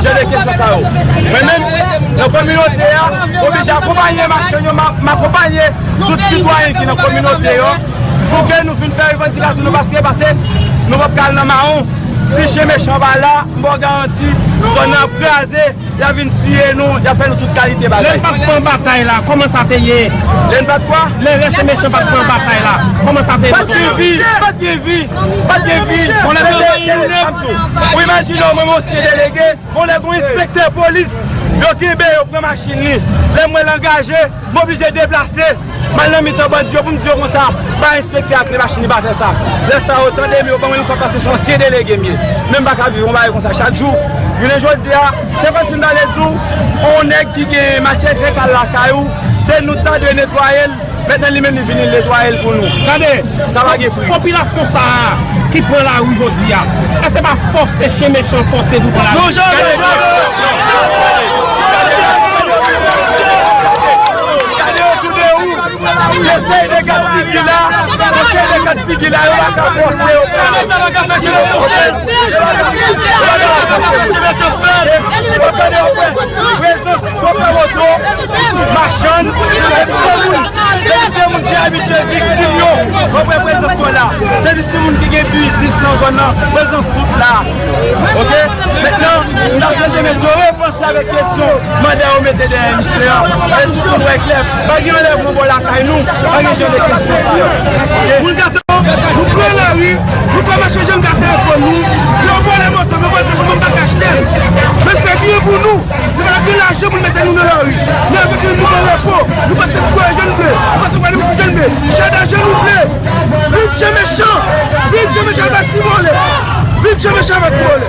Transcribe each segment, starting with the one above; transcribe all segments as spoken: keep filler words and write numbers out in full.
Jan de kesyon sa yo. Mwen menm, nan kominote a, m oblije akonpaye machann yo, m a- m akonpaye tout sitwayen ki nan kominote yo, pou ke nou vin fè revandikasyon nou, paske, paske nou p ap ka al nan mawon. Si chen mechan pa la, m ba w garanti, zòn nan ap kraze, y a vin tiye nou, y a fè nou tout kalite bagay. Lè n pa t pran batay la, kòman sa te ye? Lè n pa t kwa? Lè chen mechan pa t pran batay la, kòman sa te ye? Pa t gen vi, pa t gen vi, pa t gen vi. Ou imajine w, mwen, mwen ansyen delege, yon nèg, yon enspektè polis, yo kenbe, yo pran machin li. Lè m wè l angaje, m oblije deplase, m al nan mitan bandi yo pou m di yo konsa, bay enspektè a kle machin li, pa fè sa. Lè sa yo tande m, yo ban mwen yon kòb, paske se yon ansyen delege m ye. Men m pa ka viv yon bagay konsa chak jou. Jounen jodi a, se kòmsi m ta vle di w, yon nèg ki gen matchèfè k al lakay ou, se nou t ta dwe netwaye l. Mentnan li menm li vini netwaye l pou nou. Gade, sa pa gen pri. Popilasyon sa a ki pran lari jodi a, èske se pa fòse chen mechan fòse nou pran lari? Non, janmen, janmen, janmen. Gade otou de ou, yo sèy de gad figi la, yo sèy de gad figi la, yo pa ka fòse yo pran lari. Yo pa ka fòse yo pran lari. Yo pa ka fòse yo pran lari. Prezans chofè moto, machann, depi se moun, depi se moun ki abitye viktim yo, mwen wè prezans yo la. Depi se moun ki gen biznis nan zòn nan, prezans tout la. Oke? Mentnan, m ta swete mesye yo repanse avèk kesyon manda yo mete dèyè misye an. E tout moun wè klè, pa gen anlèvman bò lakay nou, pa gen jan de kesyon sa yo. Oke? Nou pran lari, nou kòmanse jwenn gate telefòn nou, yo vòlè moto, yo vòlè telefòn, nou pa ka achte l. Men fè byen pou nou, nou pa gen lajan pou n mete nou nan lari. Men avèk li nou pran repo, nou pase pou kouwè je n vle, nou pase pou alimisi je n vle, chada je n vle. Viv chen mechan! Viv chen mechan, aba ti vòlè! Viv chen mechan, aba ti vòlè!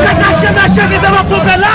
Kasa chen mache rive nan poubèl la.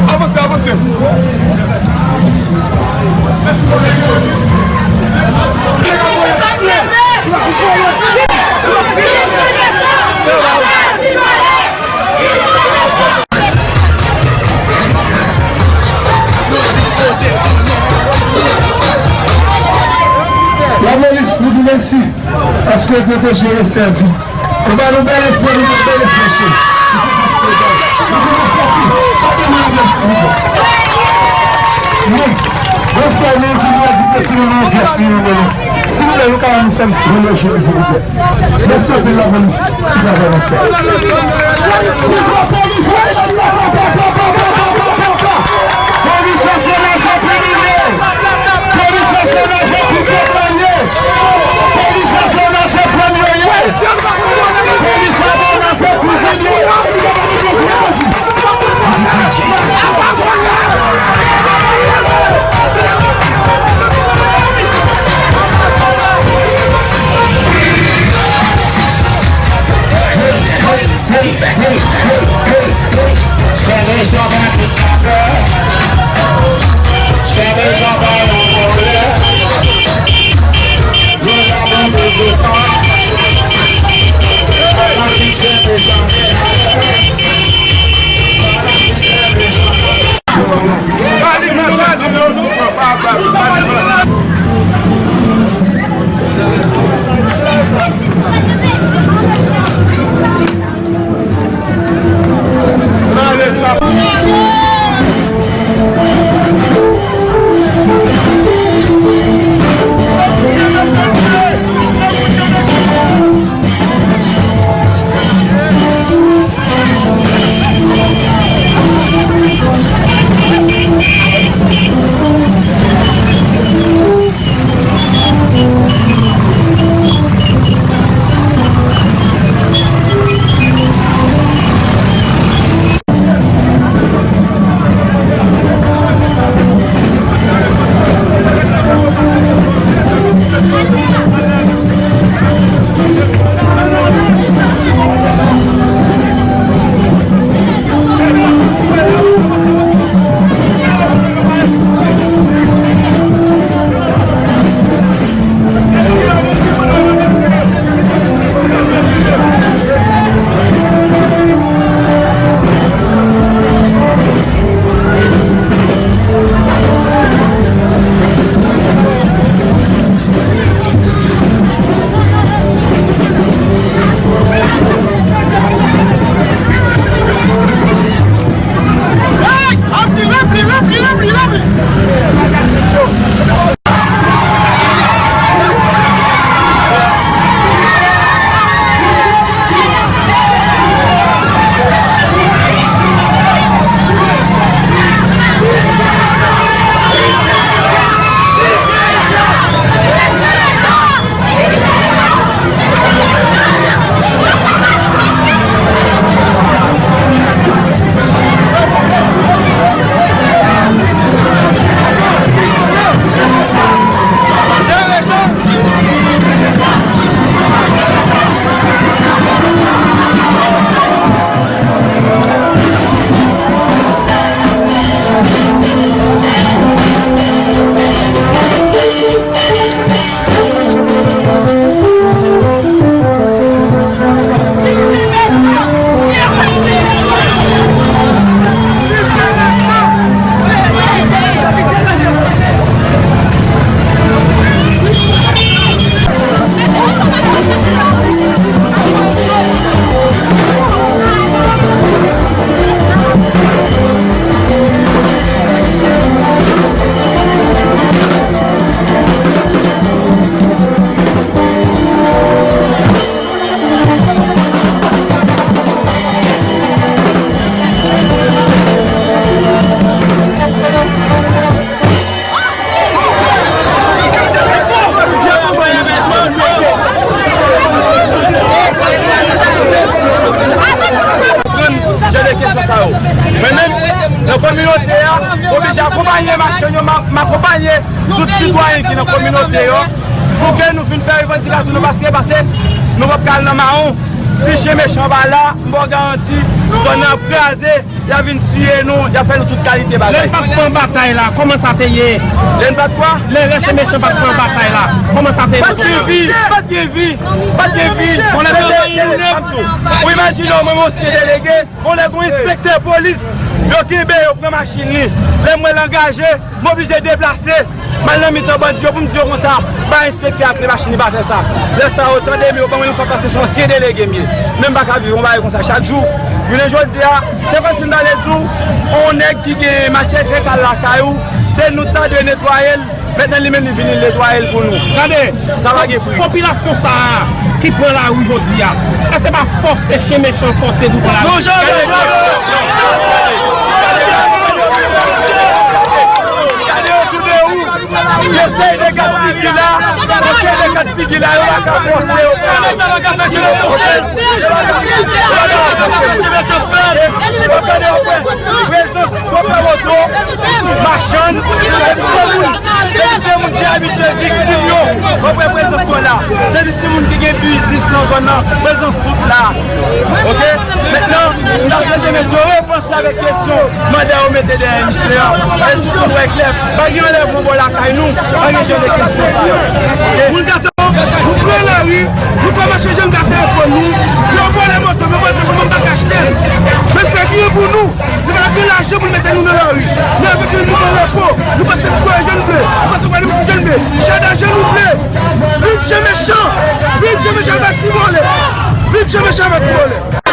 Avanse, avanse. Lapolis, nou di mèsi paske w pwoteje e sèvi. Nou ba nou bèl respè, nou ba bèl respè, chè. Nou se konsidere, nou se konsidere, sa te mwen bèl, silvouplè. Men, yon frè nou ki nou di ke ki nou nan yon pyès li, nou mennen. Silvouplè, nou ka ban nou sèvis pou nou jwenn, silvouplè. Mèsi anpil, lapolis, pou travay n ap fè. Polis nasyonal Jean Pierre Minet! Polis nasyonal Jean Pierre Minet! Polis nasyonal se fanm yo ye! Polis nasyonal se kouzin yo ye! Konprann jan de kesyon sa yo. Mwen menm, nan kominote a, m oblije akonpaye machann yo, m a- m akonpaye tout sitwayen ki nan kominote yo, pou ke nou vin fè revandikasyon nou, paske, paske nou p ap ka al nan mawon. Si chen mechan pa la, m ba w garanti, zòn nan ap kraze, y a vin tiye nou, y a fè nou tout kalite bagay. Lè n pa t pran batay la, kòman sa te ye? Lè n pa t kwa? Lè, lè chen mechan pa t pran batay la, kòman sa te ye? Pa t gen vi, pa t gen vi, pa t gen vi. Ou imajine w, mwen, m ansyen delege, yon lè gen yon enspektè polis, yo kenbe, yo pran machin li. Lè m wè l angaje, m oblije deplase, m al nan mitan bandi yo pou m di yo konsa, bay enspektè a kle machin li, pa fè sa. Lè sa yo tande m, yo ban mwen yon kòb, paske se ansyen delege m ye. Men m pa ka viv yon bagay konsa chak jou. Jounen jodi a, se kòmsi m ta vle di w, yon nèg ki gen matchèfè k al lakay ou, se nou t ta dwe netwaye l. Mentnan li menm li vini netwaye l pou nou. Gade, sa pa gen pri. Popilasyon sa a ki pran lari jodi a, èske se pa fòse chen mechan fòse nou pran lari? Non, janmen! Gade otou de ou, yo sèy de kat figi la, yo sèy de kat figi la, yo pa ka fòse yo pran lari. Oke? Yo pa ka, yo pa ka fòse yo. Yo pa ka fòse yo. Yo pa ka fòse yo. Prezans chofè oto, machann, depi se moun, depi se moun ki abitye viktim yo, w ap wè prezans yo la. Depi se moun ki gen biznis nan zòn nan, prezans tout la. Oke? Mentnan, m ta swete mesye yo repanse avèk kesyon manda yo mete dèyè misye an. E tout moun wè klè, pa gen anlèvman bò lakay nou, pa gen jan de kesyon sa yo. Oke? Nou pran lari, nou fè mache jan gate telefòn nou, yo vòlè moto, yo vòlè telefòn, nou pa ka achte l. Men fè byen pou nou, nou pa gen lajan pou n mete nou nan lari. Men avèk nou pran repo, nou pa Mete mechan avè ti vòlè.